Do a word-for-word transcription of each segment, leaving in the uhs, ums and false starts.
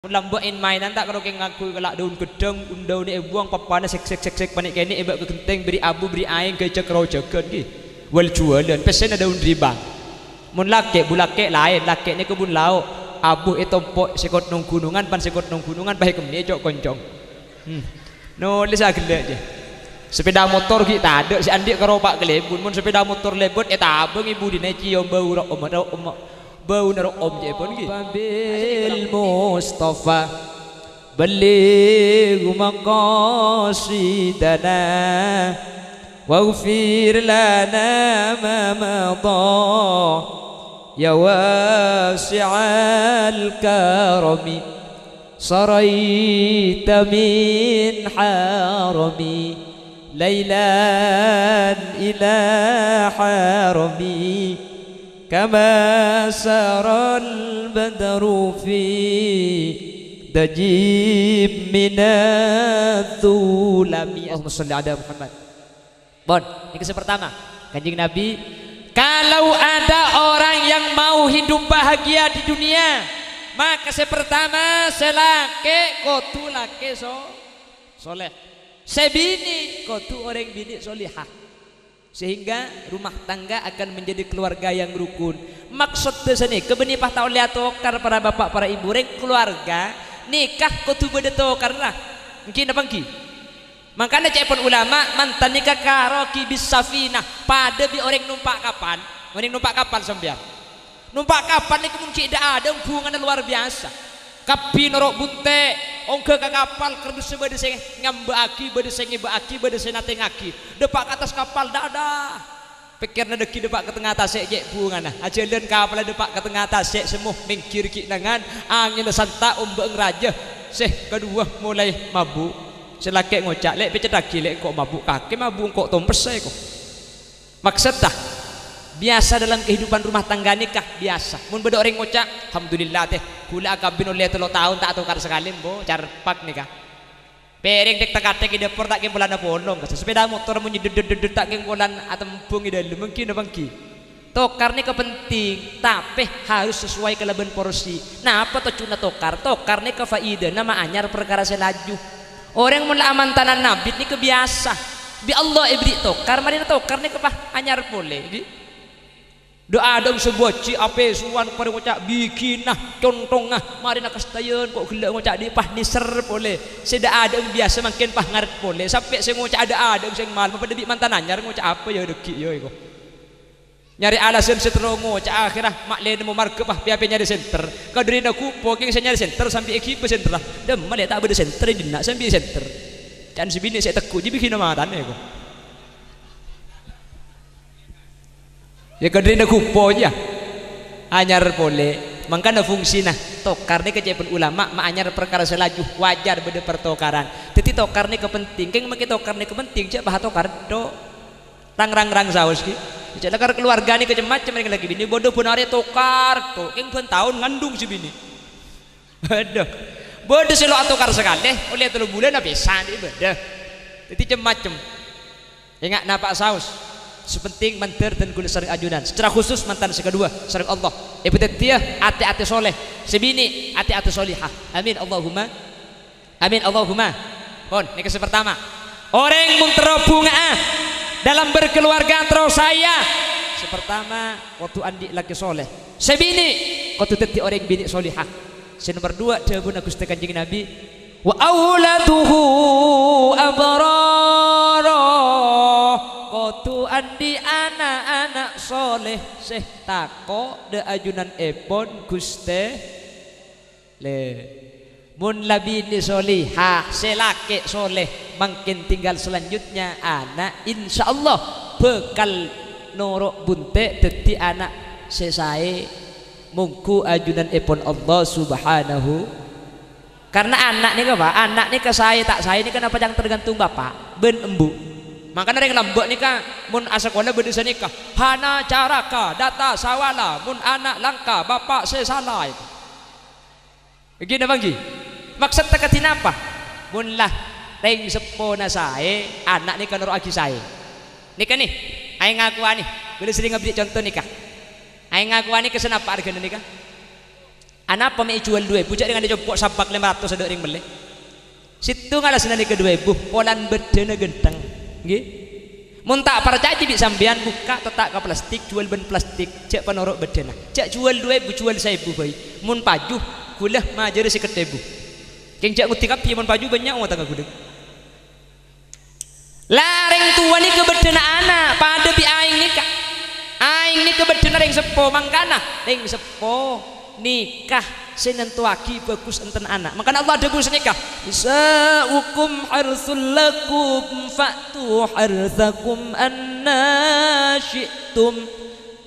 Mon lambâ' en-maènan ta' karo kèng ngangguy kala' daun ghâddhâng, un-, daunna èbuwâng, pappana sèk-sèk sèk-sèk panèka kènè' èbâ' ka ghentèng, bherri' abu, bherri' aèng, ghâjâk rowa jâgân, ghi. Wal juwâlân, pèssèna daun ribang. Mon lakè', bu lakè' laèn, lakè' nèka bun lao', abu ètompo' sèkot nong ghunongan, pan sèkot nong ghunongan, pahèkemmè co'-koncong. Hmm. Nolès aghellâ' jâ. Sepèda motor ghi' tadâ', sè andi' karo pa' kalèbun. Mon sepèda motor lèbât, ètabâng è budina, èciom bâu ro'om, ro'om. Bâuna ro'om ca'èpon, ghi. Bil Mustafa, balligh maqasidana, waghfir lana ma madha, ya wasi'al karami. Saraita min harami, lailan ila harami, kama saral badru fi dajim minadh dhulami. Allahumma shalli ala Muhammad. Pon, nèka sè pertama, Kanjeng Nabi, kalau ada orang yang mau hidup bahagia di dunia, maka sè pertama, sè lakè' kodhu lakè' so-, soleh. Sè binè' kodhu orèng binè' solehah. Sehingga rumah tangga akan menjadi keluarga yang rukun. Maksodda sanèka bânnè pas ta' ollè atokar, para bapa', para ibu, rèng keluarga nèka kodhu bâdâ tokarra. Èngghi napa èngghi? Mangkana ca'èpon ulama, mantan nèka karokibis safinah, padâ bi' orèng nompa' kapal. Orèng nompa' kapal sampèyan. Nompa' kapal nèka mon ghi' dâ'-adâ' bhungana lowar biyasa. Kabbhi noro' bunte', ongghâ ka kapal, kardus sè bâdâ sè ngambâ'aghi, bâdâ sè ngèbâ'aghi, bâdâ sè natèngngaghi. Dâpa' ka attas kapal, dâ'-adâ'. Pèkkèrra dhâggi' dâpa' ka tengnga tasè' cè' bhungana. Ajhâlân kapalla dâpa' ka tengnga tasè' semmo, mèngghir ghi' nangan, angènna santa', ombâ'na rajâ. Sè kaduwâ molaè mabu'. Sè lakè' ngoca', "Lè', pèccèttaghi, Lè', engko' mabu', kakè mabu' engko' tompessa, ko'." Maksodda, biyasa dalam kehidupan rumah tangga nèka, biyasa. Mon bâdâ orèng ngoca', "Alhamdulillah, tè, ghulâ akabin ollè tello taon ta' atokar sakalè, embo, carpak nèka." Pèrèng tèk-tèkattèk è dâpor ta' kèng polana polong, ka sepèda motor mon nyeddet-deddet ta' kèng polana atembhung è dâlem, èngghi napa èngghi? Tokar nèka penting, tapè harus sesuai kalabân porsi. Napa tojjhuna tokar? Tokar nèka faidana ma' anyar parkara sè laju. Orèng mon la amantanan abit nèka biyasa. Bi' Allah èberri' tokar, marèna tokar nèka pas anyar polè, ghi. Dâ'-adâ' sè bâji' apèsowan parè ngoca' bighina, contongnga, marèna kastèyan ko' ghellâ' ngoca' dhi' pas nèser polè. Sè dâ'-adâ' biyasa mangkèn pas ngarep polè. Sampè' sè ngoca' dâ'-adâ' sè malem padâ bi' mantan anyar ngoca' apa ya dhâggi' ya èko. Nyarè alasan sè terro ngoca' akhèrra ma' lè nemmo marghâ pas pè-apè nyarè senter. Kadhârina ghupo kèng sè nyarè senter sambi èghibâ senterra. Dâmma lè' ta' bâdâ senter è dinna' sambi senter. Can sè binè' sè tegghu' jiyâ bighina matana èko. Ya kadhârina ghupo jiyâ. Anyar polè. Mangkana fungsina tokar nèka ca'èpon ulama ma' anyar parkara sè laju, wajar bâdâ partokaran. Dhâddhi tokar nèka penting. Kèng makè tokar nèka penting, jhâ' pas atokar tok. Rang-rang-rang saos ghi. Jhâ' lakar kaluwarga nèka cem-macem rèng lakè binè, bâdâ bân arè tokar tok. Kèng bân taon ngandung sè binè. Adhu. Bâdâ sè lo' atokar sakalè, ollè tello bulân apèsa, dhi' bâdâ. Dhâddhi cem-macem. Enga' napa' saos. Sè penting mandhâr dân kaulâ sareng ajunan. Secara khusus mantan sè kaduwâ sareng Allah. Èpadhâddhiyâ atè-atè soleh. Sè binè' atè-atè solehah. Amin. Allahumma. Amin. Allahumma. Pon, nèka sè pertama. Orèng mon terro bhunga'a dalam berkeluarga terro saèya. Sè pertama, kodhu andi' lakè soleh. Sè binè', kodhu dhâddhi orèng binè' solehah. Sè nomer duwâ', dhâbuna Ghustè Kanjeng Nabi, "Wa auladuhu abrara." Kodhu andi' ana'-ana' soleh sè tako' dâ' ajunanèpon Ghustè. Lè, mon la binè' solehah, sè lakè' soleh, mangkèn tinggal selanjutnya ana', insyaallah bhâkal noro' bunte' dhâddhi ana' sè saè. Mongghu ajunanèpon Allah Subhanahu. Karna ana' nèka, Pa', ana' nèka saè ta' saè nèka napa ca'na tergantung bapa' bân embu'. Mangkana rèng lambâ' nèka mon asakola bâdâ sanèka, "Hana caraka, data sawala, mon ana' langka, bapa' sè sala." Èngghi napa èngghi? Maksodda kadhi napa? Mon la rèng seppona saè, ana' nèka noro'aghi saè. Nèka nè, aèng ngakowanè, kaulâ serrèng aberri' conto nèka. Aèng ngakowanè ka sanapa arghâna nèka? Anapa mè' èjhuwâl du èbu, jhâ' rèng anè compo' sabâk lèma ratos adâ' rèng mellè? Sèttonga la sè nalèka du èbu, polana bâddhâna ghântheng. Ngghi? Mon ta' parcajâ bi' sampèyan, bukka' tetta' ka plastik, jhuwâl bân plastik, jhâ' panoro' bâddhâna. Jhâ' jhuwâl du èbu, jhuwâl saèbu bhâi. Mon paju, ghulâ majârâ sèket èbu. Kèng jhâ' ngoddhi kabbhi, mon paju bânnya' otangnga ghulâ. La, rèng towa nèka bâddhâna ana', padâ bi' aèng nèka. Aèng nèka bâddhâna rèng seppo, mangkana rèng seppo nèka sè nantowaghi bhâghus enten ana'. Mangkana Allah adhâbu sanèka, "Nisa'ukum harsul lakum fa'tu harsakum anna syi'tum."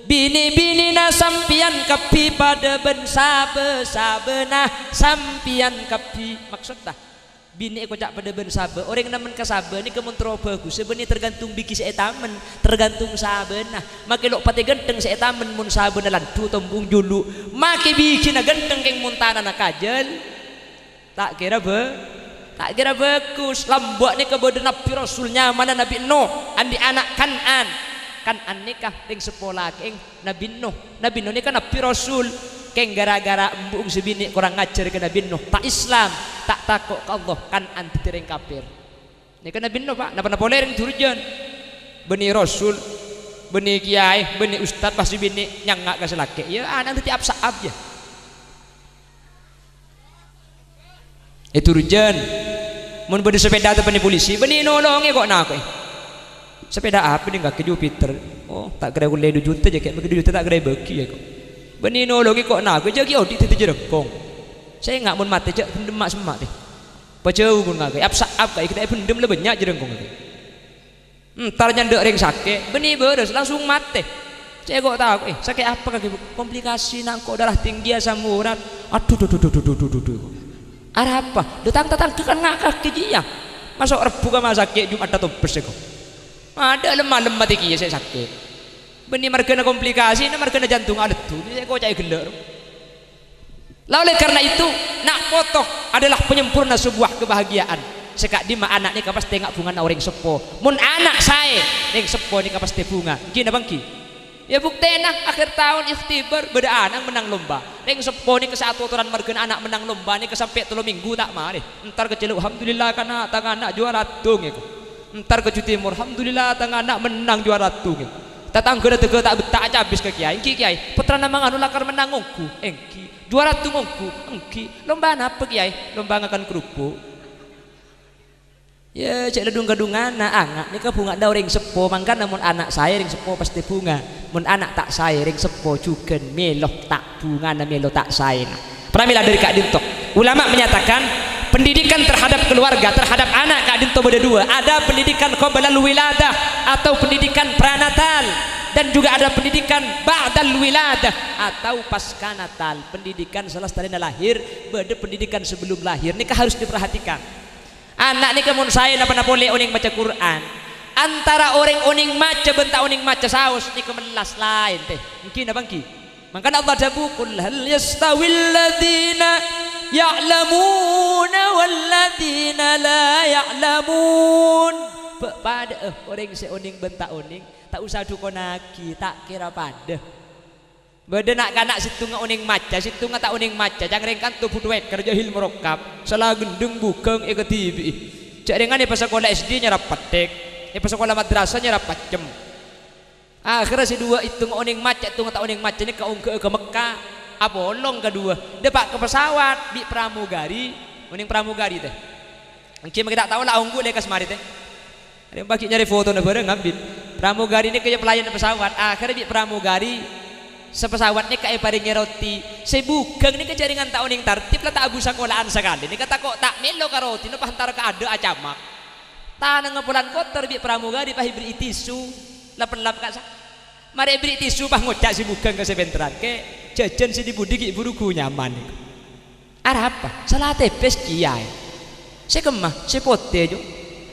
Binè-binèna sampèyan kabbhi padâ bân sabâ-sabâna sampèyan kabbhi. Maksodda, Binè èkoca' padâ bân sabâ. Orèng namen ka sabâ nèka mon terro bhâghus, bânnè tergantung bighi sè ètamen, tergantung sabâna. Makè lo' patè ghântheng sè ètamen mon sabâna landhu, tombung julu'. Makè bighina ghântheng kèng mon tanana kajhâl. Ta' kèra bhâ-, ta' kèra bhâghus. Lambâ' nèka bâdâ nabbhi rasul nyamana Nabbhi Nuh, andi' ana' Kan'an. Kan'an nèka rèng seppo lakè'èng Nabbhi Nuh. Nabbhi Nuh nèka nabbhi rasul. Kèng ghârâ-ghârâ embu'eng sè binè' korang ngajhâr ka Nabbhi Nuh, ta' Islam, ta' tako' ka Allah, Kan'an dhâddhi rèng kafir. Nèka Nabbhi Nuh, Pa', napa-napa polè rèng Durjan. Bânnè rasul, bânnè kèyaè, bânnè ustad, pas sè binè' nyanga' ka sè lakè'. Iyâ, ana' dhâddhi apsa'ap, yâ. È Durjan, mon bâdâ sepèda teppanè polisi, bânnè nolongè ko' nako'è. Sepèda apa nèng kakè, Jupiter? Oh, ta' kèra ollè du juta jâ, kè' makè du juta ta' kèra èbâghi, yâ, ko'. Bânnè nolongè ko' nako'è, jâ' ghi' odi' dhâddhi jârângkong. Sènga' mon matè jâ' bhendhem ma'-semma' tè. Pajhâu mon kakè, apsa'ap kakè, kèta' è bhendhem la bânnya' jârângkong kakè. Entar nyandhâ' rèng sakè', bânnè bârâs, langsung matè. Cè' ko' tako'è, sakè' apa kakè, Bu? Komplikasi, na', engko' darah tinggi, asam urat. Adhu, dhu, dhu, dhu. Arapa? Lho, tang-tatangghâ kan nga' kakè jiyâ. Maso' Rebbhu ka ma' sakè', Jum'atta tompes, èko. Adâ' lem-malem matè kèya sè sakè'. Bânnè marghâna komplikasi, na' marghâna jantung aleddhu. Sè èkoca'è ghellâ', ro. La oleh karena itu, na' poto adalah penyempurna sebuah kebahagiaan. Sè ka'dimma ana' nèka pastè nga' bhungana orèng seppo. Mon ana' saè, rèng seppo nèka pastè bhunga. Èngghi napa èngghi? Yâ, buktèna, akhir taon ikhtibar, bâdâ ana' mennang lomba. Rèng seppo nèka sè atotoran marghâna ana' mennang lomba nèka sampè' tello minggu ta' marè. Entar kacèlo', "Alhamdulillah, kana', tang ana' juwara tong, èko." Entar ka Ju Timor, "Alhamdulillah, tang ana' mennang juwara tong, èko." Tatangghâna dhâgghâ ta' betta'aghi abis ka kèyaè, "Èngghi, Kèyaè, pottrana manganu lakar mennang ongghu?" "Èngghi." "Juwara tong ongghu?" "Èngghi." "Lomba napa, Kèyaè?" "Lomba ngakan kerupuk." Yâ, cè' la dhung-kadhungana, nga' nèka bhungana orèng seppo, mangkana mon ana' saè, rèng seppo pastè bhunga. Mon ana' ta' saè, rèng seppo jhughân mèlo ta' bhungana, mèlo ta' saèna. Pramèla dhâri ka'dinto, ulama menyatakan pendidikan terhadap keluarga, terhadap anak ka'dinto bâdâ dua. Ada pendidikan qoblal wiladah atau pendidikan pranatal, dan juga ada pendidikan ba'dal wiladah atau pasca natal. Pendidikan salastarèna lahir, bâdâ pendidikan sebelum lahir. Nèka harus diperhatikan. Ana' nèka mon saè napa-napa polè onèng maca Qur'an. Antara orèng onèng maca bân ta' onèng maca saos nèka mellas laèn, tè. Èngghi napa èngghi? Mangkana Allah adhâbu, "Qul hal yastawil ladzina ya'lamuna wal ladzina la ya'lamun?" Bâ', padâ'â orèng sè onèng bân ta' onèng, ta' osa adhukonnaghi, ta' kèra padâ. Bâdâ na'-kana' sèttonga onèng maca, sèttonga ta' onèng maca, ca'na rèng kanto bhuto èkèr jahil morokkab, sala ghendheng bhughâng èkadhibi'i. Jhâ' rèngan èpasakola S D nyarap pettèk, èpasakola madrasah nyarap pacem. Akhèrra sè duwâ' èttonga onèng maca, èttonga ta' onèng maca nèka ongghâ'â ka Mekka, apolong kaduwâ, dâpa' ka pesawat bi' pramugari, onèng pramugari, tè. Èngghi makè ta' tao la ongghu lèkas marè, tè. Rèng paghi' nyarè fotona bhârâng abit. Pramugari nèka yâ pelayan pesawat. Akhèrra bi' pramugari sapesawat nèka èparèngè roti. Sè bhughâng nèka jhâ' rèngan ta' onèng tartib la ta' abu sakola'an sakalè. Nèka tako' ta' mèlo ka rotina, pas entar ka adâ' acamak. Tanangnga polana kotor bi' pramugari pas èberri'i tisu. Lap-ellap ka sa-, marè èberri'i tisu pas ngoca' sè bhughâng ka sè pènterran, "Kè, jhâjhân sè dhi-budhi ghi' bhuru ghu nyaman." Arapa? Sala tèpès kèyaè. Sè kemma, sè potè, Jo.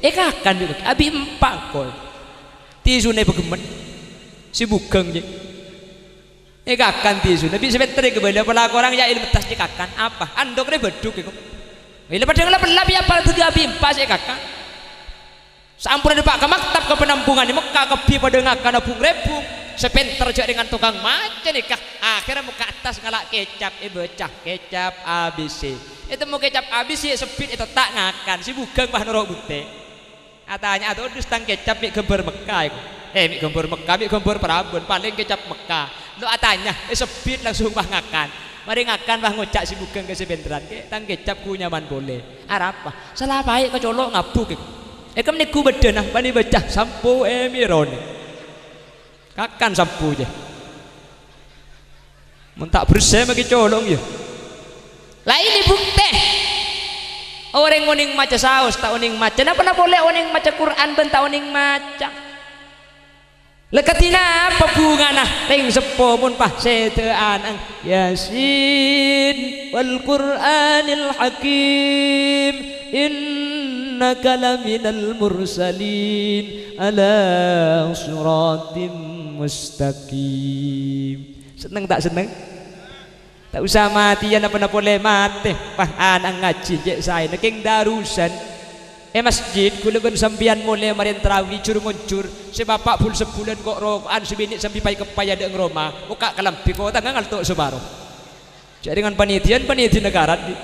Èkakan bi' kakè, abi' empa' engko'. Tisuna èpaghemmet. Sè bhughâng, Jo. Èkakan tisuna, bi' sè pènter èkabâli, apala korang yâ èlemettas èkakan. Apa? Andok rè bâdhuk èko. Èla padâ ngala pella bi' apa dhâddhi abi' empa' sè èkakan. Saamponna dâpa' ka maktab ka panampungan è Mekka, kabbhi padâ ngakana bhung-rèbhung. Sè pènter jhâ' rèngan tokang maca nèka. Akhèrra mokka' attas ngala' kècap, èbâca kècap A B C. Ètemmo kècap A B C, èsebbhit, ètetta' ngakan. Sè bhughâng, wah, noro' bhuntè'. Atanya, "Atodus tang kècap mè' ghâmbhâr Mekka, èko?" Eh, mè' ghâmbhâr Mekka, mè' ghâmbhâr Prambon, palèng kècap Mekka. Lo' atanya, èsebbhit langsung, wah, ngakan. Marè ngakan, wah, ngoca' sè bhughâng ka sè pènterran, "Kè, tang kècap ghu nyaman polè." Arapa? Sala paè' ka colo' ngabu, kè. Èkam nèghu bâddhâna, bânnè bâca, "Sampo èmèrone." Kakan sampo, jâ. Mon ta' bersè maghi colo', yâ. La ini bhuktè. Orèng onèng maca saos, ta' onèng maca. Napa-napa polè onèng maca Qur'an bân ta' onèng maca. La kadhi napa bhungana rèng seppo mon pas sèdhâ'ân, "Yasin wal Qur'anil Hakim, innaka laminal mursalin, ala siratim mustaqim." Senneng ta' senneng? Ta' osa matèyan apa-napa polè matè. Wah, ana' ngajhi cè' saèna kèng darusan. È masjid, ghulâ bân sampèyan molè marèn tarawi jur-ngonjur. Sè bapa' bul-sebbulân ko'-roko'an, sè binè' sambi pay-keppay adâ'eng roma. Mokka' kalambhi kotangnga ngalto' saparo. Jhâ' rèngan panètèyan, panètèyanna karat, Bi'.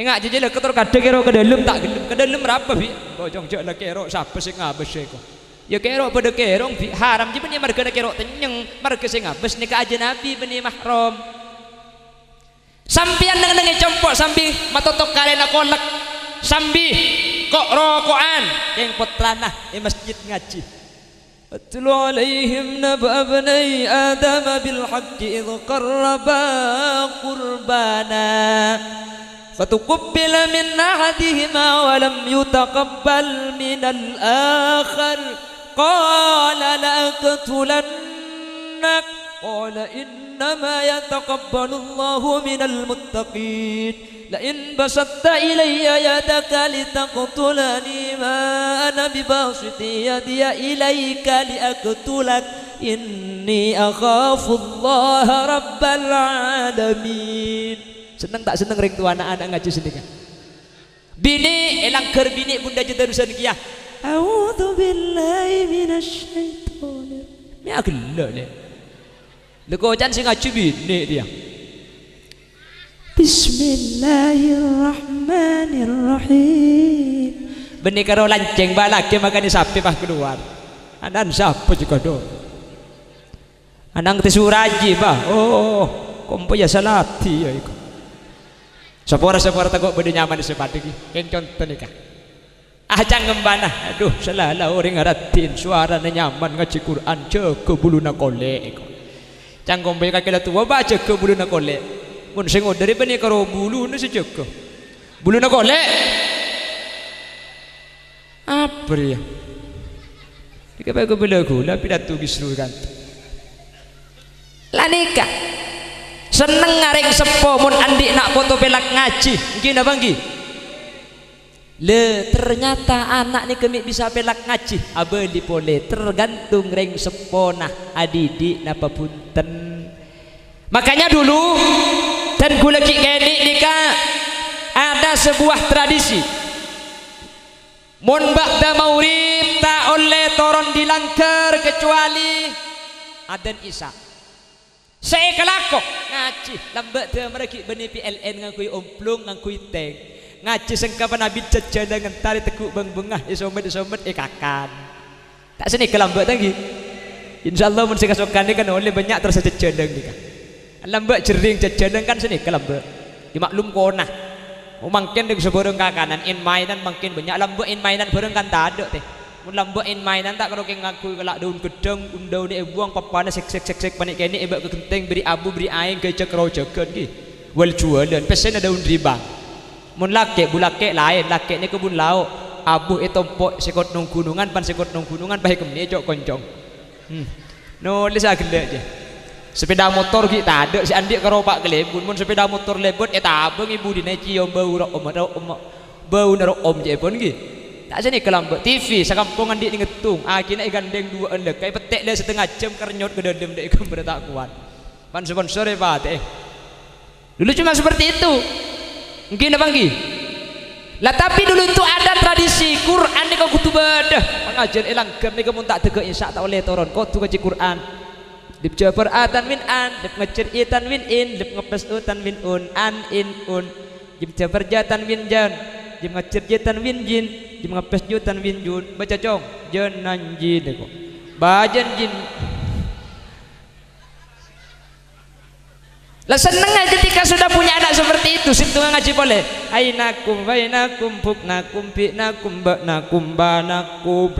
Enga' jhâ' jhâ' la kètor kadhâ kèro ka dâlem, ta' ghellem. Ka dâlem rapa, Bi'? Bojong jhâ' la kèro sapa sè ngabâs sèko. Yâ kèro padâ kèrong, Bi'. Haram jiyâ bânnè marghâna kèro tennyeng, marghâ sè ngabâs nèka ajanabi bânnè mahram. Sampèyan neng-ennengngè compo' sambi matotok kalèna kolek, sambi ko'-roko'an, kèng pottrana è masjid ngajhi. "Watlu 'alaihim naba'a ibnai Adama bil haqqi idh qarraba qurbana." Fatuqubila min ahadihima wa lam yutaqabbal minal akhar. Qala, "La'aqtulannak." Qala, "Innama yataqabbalullahu minal muttaqin. La'in basatta ilayya yadaka litaqtulani ma ana bibasitin yadiya ilaika liaqtulak. Inni akhafullaha rabbal alamin." Senneng ta' senneng rèng towana ana' ngajhi sanèka? Binè' è langghâr binè' bun dâjâ darusan kèya. A'udzubillahi minasyaitonir. Mè' aghellâ', Lè'. Lè' kocan sè ngajhi binè' kèya. Bismillahirrahmanirrahim. Bânnè karo lancèng, bâlâghi makanè sapè pas kalowar. Ana'na sapa jiyâ kadhung? Ana'na Tè Suraji, Bah. Oh, kompoyya salatè, yâ, iku. Sapora-sapora tako' bâdâ nyaman sè padâ, ghi. Kèng conto nèka. Ah, cangembhâna. Adhu, salala orèng araddhin, sowarana nyaman ngajhi Qur'an, jâgâ buluna kolè', iku. Cangkombhâ kakè la towa, Bah, jâgâ buluna kolè'. Mon sè ngodâri bânnè karo buluna sè jâgâ. Buluna kolè'. Apa rèya? Nèka pagghun bhâlâ ghulâ pidato ghi' seru kan. La nèka, sennengnga rèng seppo mon andi' na' poto pèlak ngajhi, èngghi napa èngghi? Lè, ternyata ana' nèka mè' bisa pèlak ngajhi, abâli polè tergantung rèng seppona adidik napa bhunten. Makanya dulu, dan ghulâ ghi' kènè' nèka ada sebuah tradisi. Mon ba'da maghrib ta' ollè toron dâri langghâr kecuali adzan Isya. Sè èkalako ngajhi, lambâ' dâmarra ghi' bânnè P L N ngangghuy omplung, ngangghuy tank. Ngajhi sengkapan abit jhâjhâlân ngentarè tegghu' bâng-bângnga, èsomet-èsomet, èkakan. Ta' sanèka lambâ' ta' èngghi? Insyaallah mon sè kasokan nèka kan ollè bânnya' terros jhâjhâlân nèka. Lambâ' jherring jhâjhâlân kan sanèka lambâ'. Yâ maklum kona. Oh, mangkèn rèng sabhârâng kakanan, en-mainan mangkèn bânnya'. Lambâ' en-mainan bhârâng kan tadâ', tè. Mon lambâ' en-mainan ta' karo kèng ngangghuy kala' daun ghedhâng, un-daunna èbuwâng, pappana sèk-sèk sèk-sèk panèka kènè' èbâ' ka ghentèng, bâri' abu, bâri' aèng, ghâjâk roh jâgân, ghi. Wal juwalan, pèssèna daun riba. Mon lakè', bu lakè' laèn, lakè' nèko bun lao'. Abu ètompo' sèkot nong ghunongan, pan sèkot nong ghunongan, pas èkemmè' co'-koncong. Hmm. Nolès aghellâ' jiyâ. Sepeda motor ghi' tadâ', sè andi' karo pa' kalèbun. Mon sepeda motor lèbât, ètabâng è budina, èciom bâu ro'om, ro'om, bâuna ro'om cè'èpon ghi. Ta' sanèka lambâ'. T V, sakampong andi' nèngeddhung. Akhirna èghândhèng duwâ'ân lèka, èpettè' la satengnga jhâm, kernyot ka dâlem, dâ' èghâmbhârâ ta' kowat. Pan-sponsor èpatè'è. Dulu cuma seperti itu. Èngghi napa èngghi? La, tapi dulu itu ada tradisi, Qur'an nèka kodhu bâdâ. Pangajhiyân è langghâr nèka mon ta' dâgghâ' Isya ta' ollè toron, kodhu ngajhi Qur'an. Lèp jhâbâr a tanwin an, lèp ngajhâr i tanwin in, lèp ngepes u tanwin un, an, in, un. Jim jhâbâr ja tanwin jan, jim ngajhâr ji tanwin jin, jim ngepes ju tanwin jun. Baca, Cong. Jananjin, kok. Bajanjin. Lah, sennengnga ketika sudah punya anak seperti itu, sèttonga ngajhi polè. Ainakum, bainakum, buknakum, bi'nakum, ba'nakum, banakum.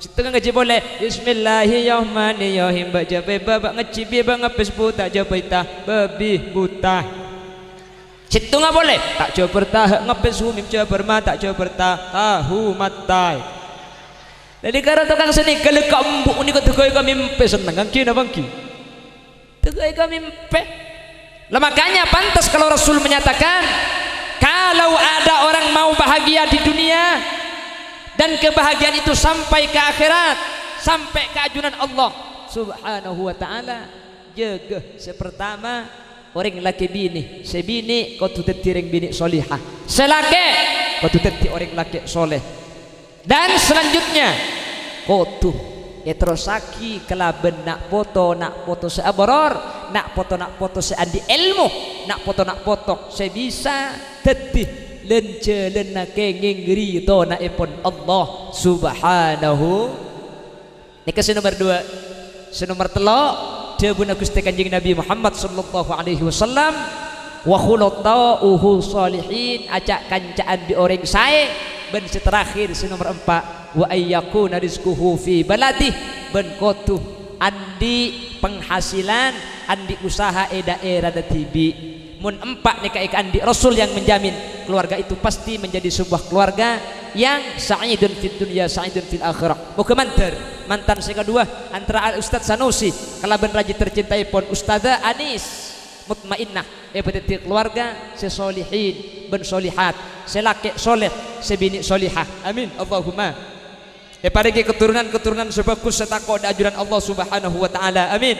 Sèttonga ngajhi polè. Bismillahirrahmanirrahim. Bâ' jhâ' bâ', bâ' ngajhi bi, bâ' ngepes bu, ta' jhâ' bâ' ta, babi buta. Sèttonga polè. Ta' jhâbâr ta, ha' ngepes hu, mim jhâbâr ma, ta' jhâbâr ta, tahu matai. Dhâddhi karo tokang seni, ghâllu ka embu' nèko dâgghâ' ka mèmpè senneng, èngghi napa èngghi? Dâgghâ' ka mèmpè. Lah, makanya pantas kalau Rasul menyatakan, kalau ada orang mau bahagia di dunia dan kebahagiaan itu sampai ke akhirat, sampai ke ajunan Allah Subhanahu wa Ta'ala, jâgâ, sè pertama, orèng lakè binè. Sè binè kodhu dhâddhi rèng binè' solihah. Sè lakè kodhu dhâddhi orèng lakè' soleh. Dan selanjutnya, kodhu èterrossaghi kalabân na' poto, na' poto sè aboror, na' poto, na' poto sè andi' èlmo, na' poto, na' poto sè bisa dhâddhi lan-jhâlânna kèngèng ridhanaèpon Allah Subhanahu. Nèka sè nomer dua. Sè nomer tello', dhâbuna Ghustè Kanjeng Nabi Muhammad sallallahu alaihi wasallam, "Wa khulatha'uhu shalihin, aca'-kanca'an bi' orèng saè," bân sè terakhir, sè nomer empa', "Wa ayyakuna rizquhu fi baladih," bân kodhu andi' penghasilan, andi' usaha è dhaèrana dhibi'. Mon empa' nèka èkaandi' Rasul yang menjamin, keluarga itu pasti menjadi sebuah keluarga yang sa'idun fid dunya, sa'idun fil akhirah. Moga mandhâr mantan sè kadhuwâ antara Al Ustadz Sanusi kalabân rajin tercintaèpon Ustadzah Anis Mutmainnah èpadhâddhi keluarga sè solihin bân solihat, sè lakè' soleh, sè binè' solihah. Amin, Allahumma. Èparèngè keturunan-keturunan sè bhâghus, sè tako' dâ' ajunan Allah Subhanahu wa Ta'ala. Amin.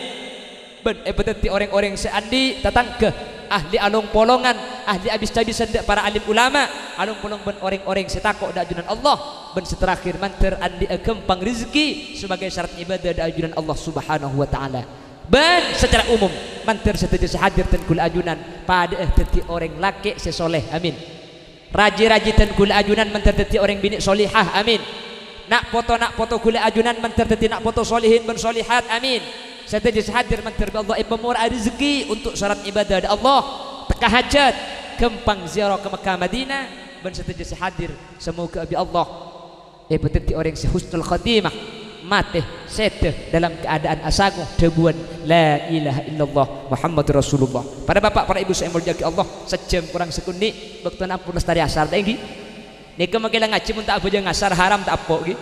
Bân èpadhâddhi orèng-orèng sè andi' tatangghâ ahli along-polongan, ahli abis-cabisan dâ' para alim ulama, along-polong bân orèng-orèng sè tako' dâ' ajunan Allah, bân sè terakhir, mandhâr andi'â ghâmpang rezeki sebagai syarat ibadah dâ' ajunan Allah Subhanahu wa Ta'ala. Bân secara umum, mandhâr sadhâjâ sè hadir dân kaulâ ajunan padâ'â dhâddhi orèng lakè' sè soleh. Amin. Rajhi-rajhi dân kaulâ ajunan mandhâr dhâddhi orèng binè' solihah. Amin. Na' poto-na' poto kaulâ ajunan mandhâr dhâddhi na' poto solihin bân solihat. Amin. Sadhâjâ sè hadir mandhâr bi' Allah èpamora'a rezeki untuk syarat ibadah dâ' Allah, tekka hajat, ghâmpang ziarah ka Mekkah Madinah, bân sadhâjâ sè hadir, semoga bi' Allah èpadhâddhi orèng sè husnul khatimah, matè sèdhâ dalam keadaan asango dhâbuwân, "La ilaha illallah Muhammadur Rasulullah." Para bapa', para ibu sè èmoljâ'aghi Allah, sajjhâm korang sakonè' bâktona ampon lastarè asar, ta' èngghi? Nèka makè la ngajhi mon ta' abhâjâng asar, haram ta' apo', ghi?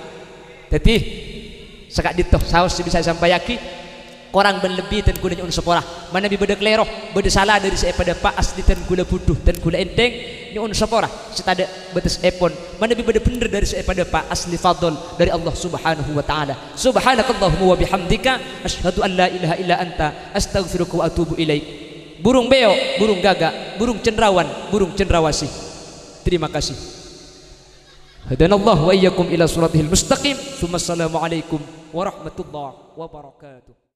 Dhâddhi, saka'dinto saos sè bisa èsampayaghi. Korang bân lebbi dân kaulâ nyo'on sapora. Manabi bâdâ kalèro, bâdâ sala dâri sè èpadâpa', asli dân kaulâ budhu, dân kaulâ ènthèng, nyo'on sapora sè tadâ' bâtessèpon. Manabi bâdâ bhendher dâri sè èpadâpa', asli fadl dâri Allah Subhanahu wa Ta'ala. Subhanakallahumma wa bihamdika, asyhadu an la ilaha illa anta, astaghfiruka wa atubu ilaik. Burung beo, burung gagak, burung cendrawan, burung cendrawasih. Terima kasih. Hadanallahu wa iyyakum ila siratihil mustaqim. Tsumma assalamualaikum warahmatullahi wabarakatuh.